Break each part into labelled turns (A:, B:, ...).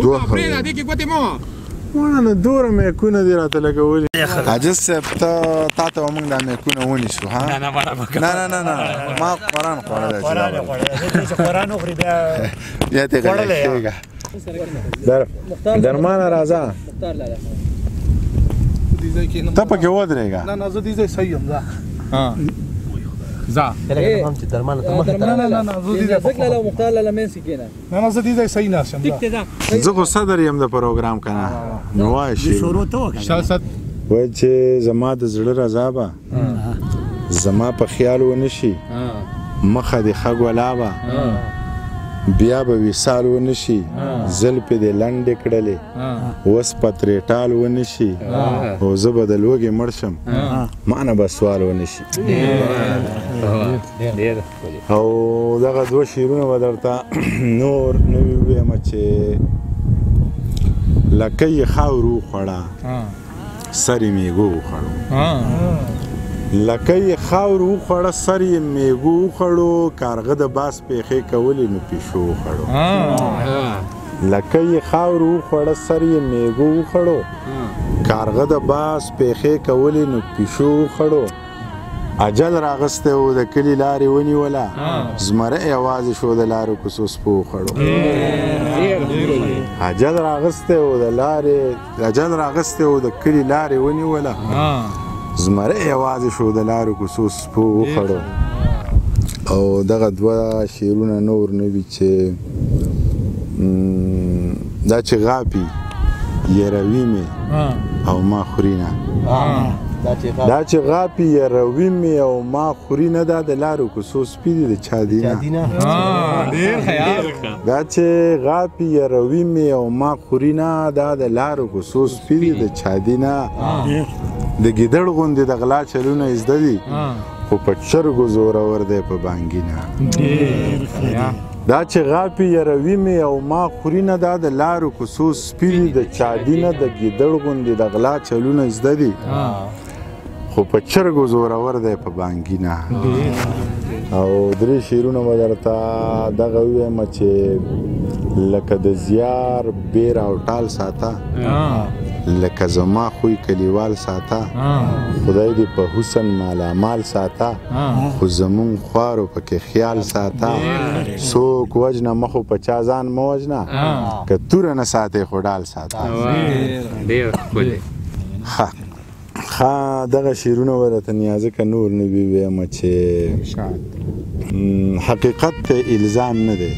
A: دوه
B: پرېږده، دې کې ګوتې مه وه.
A: مړه دوره میکونه دې راته لګولي. عاجز صاحب، ته تا ته به موږ دا میکونه ونیسو. ها،
B: نه نه،
A: نه نه نه نه، ما قرآن خوړلی.
C: قرآن یې خوړلی، چې قرآن وخوري بیا
A: بیا ترې غلی کېږه. درمانه راځه، ته پکې ودرېږه.
D: نه نه، زه دې ځای صحیح یم. ځه
B: ځه،
D: نه نه نه، زه دې ځای
E: مختار لالا منځ کې کېنه.
D: نه نه، زه دې ځای صحیح ناست یم.
A: زه خو صدر یم د پروګرام که نه، نو وایه شعر. وایي چې زما د زړه رضا به زما په خیال ونه شي، مخه دې ښه ګلابه بیا به وصال ونه شي، زلفې دې لنډې کړلې اوس په ترې ټال ونه شي، او زه به د لوږې مړ شم ما نه به سوال ونه شي. او دغه دوه شعرونه به درته نور نوي ووایم چې لکۍ یې خاورو وخوړه سر یې میږو وخوړو، لکۍ یې خاورو وخوړه سر یې میږو وخوړو، کارغه د باز پېښې کولې نو پیشو وخوړو. لکۍ یې خاورو وخوړه سر یې میږو وخوړو، کارغه د باز پېښې کولې نو پیشو وخوړو. اجل راغستی و د کلي لارې ونیوله، زمری یوازې شو د لارو کوڅو سپو وخوړو. اجل راغستی و د لارې، اجل راغستی و د کلي لارې ونیوله، زمری یوازې شو د لارو کوڅو سپو وخوړو. او دغه دوه شعرونه نور نه وي چې دا چې غاپي یروي مې او ما خوري نه، دا چې غاپي یروي مې او ما خوري نه، دا د لارو کوڅو سپي دي د چا دي نه. دا چې غاپي یروي مې او ما خوري نه، دا د لارو کوڅو سپي دي د چا دي نه. د ګیدړ غوندې د غلا چلونه یې زده دي، خو په چرګو زورور دی په بانګي نه. دا چې غاپي یروي مې او ما خوري نه، دا د لارو کوڅو سپي دي د چا دي نه. د ګیدړ غوندې د غلا چلونه یې زده دي، خو په چرګو زورور دی په بانګي نه. او درې شعرونه به درته دغه ووایم چې لکه د زیار بیر او ټال ساته، لکه زما خوی کلیوال ساته، خدای دې په حسن مالامال ساته، خو زمونږ خوارو پکې خیال ساته. څوک وژنه مخو په چا ځان مه وژنه، که توره نه ساتې خو ډال ساته. ښه ښه، دغه شعرونه به درته نیازه که نور نه وي ووایم چې حقیقت ته الزام نه دی،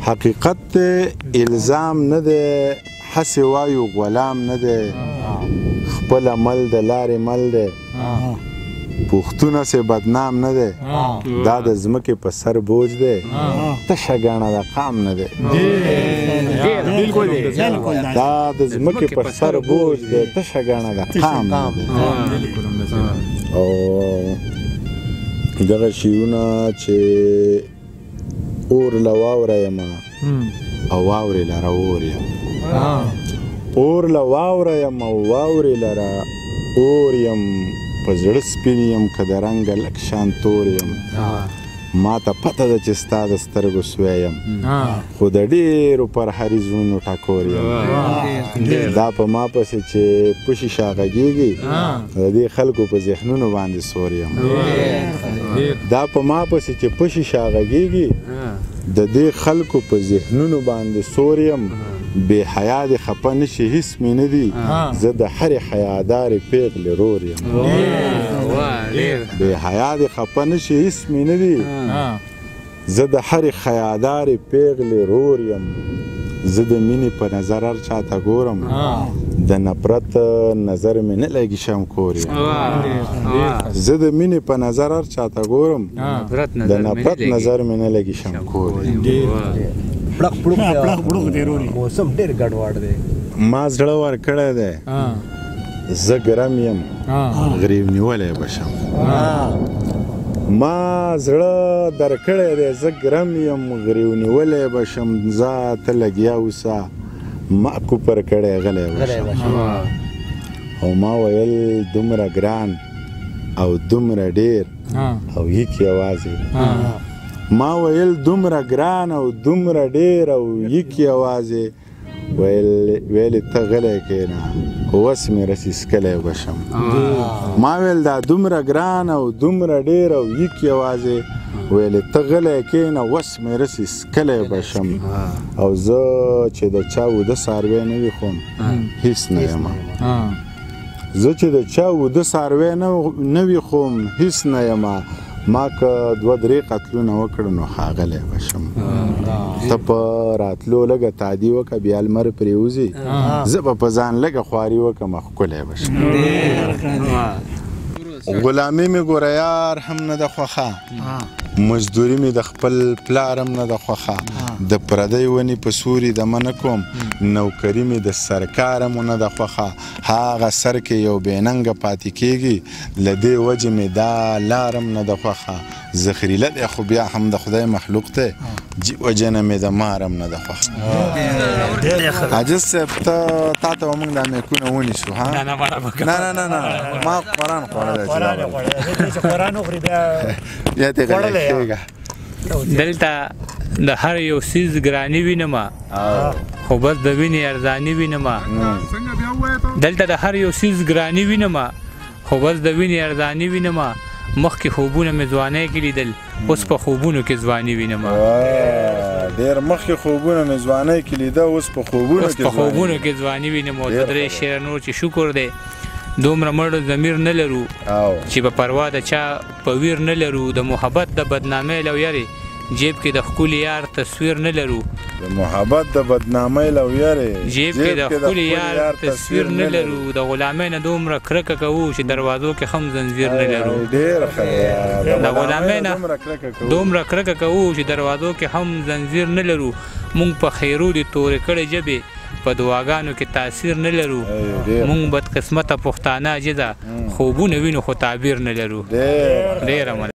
A: حقیقت ته الزام نه دی، هسې وایو غلام نه دی، خپل عمل د لارې مل دی، پښتون هسې بدنام نه دی، دا د ځمکې په سر بوج دی، تشه ګڼه د قام نه دی. دا د ځمکې په سر بوج دی، تشه ګڼه د قام نه دی. او دغه شعرونه چې اور له واوره یم او واورې لره اور یم، اور له واوره یم او واورې لره اور یم، په زړه سپین یم که د رنګه لږ شان تور یم، ما ته پته ده چې ستا د سترګو سوی یم، خو د ډېرو پر هري زړونو ټکور یم. دا په ما پسې چې پشي شا غږېږي، د دې خلکو په ذهنونو باندې سور یم. دا په ما پسې چې پشي شا غږېږي، د دې خلکو په ذهنونو باندې سور یم. بې حیا دې خفه نه شي هیڅ مې نه دي، زه د هرې حیادارې پېغلې رور یم. بې حیا دې خفه نه شي هیڅ مې نه دي، زه د هرې حیادارې پېغلې رور یم. زه د مینې په نظر هر چا ته ګورم، د نفرت نظر مې نه لګي شمکور یم. زه د مینې په نظر هر چا ته ګورم، د نفرت نظر مې نه لګي شمکور یم.
C: پړق پړق دی موسم ډېر ګډوډ دی.
A: ما زړه ورکړی دی، زه ګرم یم غریب نیولی به شم. ما زړه درکړی دی، زه ګرم یم غریو نیولی به شم. ځه ته لګیا اوسه، ما کوپر کړی غلی به شم. او ما ویل دومره ګران او دومره ډېر او هیڅ یوازې ما ویل دومره ګران او دومره ډېر او یک یوازې، ویل ته غلی کښېنه وس مې رسي څکلی به شم. ما ویل دا دومره ګران او دومره ډېر او یک یوازې، ویل ته غلی کښېنه وس مې رسي څکلی به شم. او زه چې د چا وده څاروی نه وي خوم هیڅ نه یم. زه چې د چا وده څاروی نه وي خوم هیڅ نه یم. ما که دوه درې قتلونه وکړه نو ښاغلی به شم. ته په راتلو لږه تادي وکړه بیا لمر پرېوځي، زه به په ځان لږه خواري وکړم ښکلی به شم. غلامي مې ګوره یار هم نه ده خوښه، مزدوري مې د خپل پلار هم نه ده خوښه، د پردۍ ونې په سوري دمه نه کوم، نوکري مې د سرکار هم نه ده خوښه، هغه سر کې یو بې ننګه پاتې کېږي، له دې وجې مې دا لار هم نه ده خوښه، زخریله دی خو بیا هم د خدای مخلوق دی، جي وجنه مې د مار هم نه ده خوښه. عاجز صاحب ته تا ته به موږ دا میکونه ونیسو؟ ها نه نه نه نه، ما قرآن خوړلی
B: چې قرآن وخوري بیا
A: ترې غلی کېږه.
E: دلته د هر یو څیز ګراني وینمه، خو بس د وینې ارزاني وینمه. دلته د هر یو څیز ګراني وینمه، خو بس د وینې ارزاني وینمه. مخکې خوبونه مې ځوانۍ کې لیدل، اوس په خوبونو کې ځواني وینم.
A: ډېر مخکې خوبونه مې ځوانۍ کې لیده، اوس په خوبونو
E: کې ځواني وینم. او دوه درې شعره نور چې شکر دی دومره مړ ضمیر نه لرو چې په پروا د چا په ویر نه لرو، د محبت د بدنامۍ له ویرې جیب کې د ښکلي یار تصویر نه لرو.
A: د محبت د بدنامۍ له ویرې
E: جیب کې د ښکلي یار تصویر نه لرو. د غلامۍ نه دومره کرکه کوو چې دروازو کې هم زنځیر نه لرو.
A: ډېر ښه.
E: د غلامۍ نه دومره کرکه کوو چې دروازو کې هم زنځیر نه لرو. موږ په خیرو دي تورې کړې ژبې، په دعاګانو کې تاثیر نه لرو. موږ بدقسمته پښتانه عاجزه خوبونه وینو خو تعبیر نه لرو. ډېره مننه.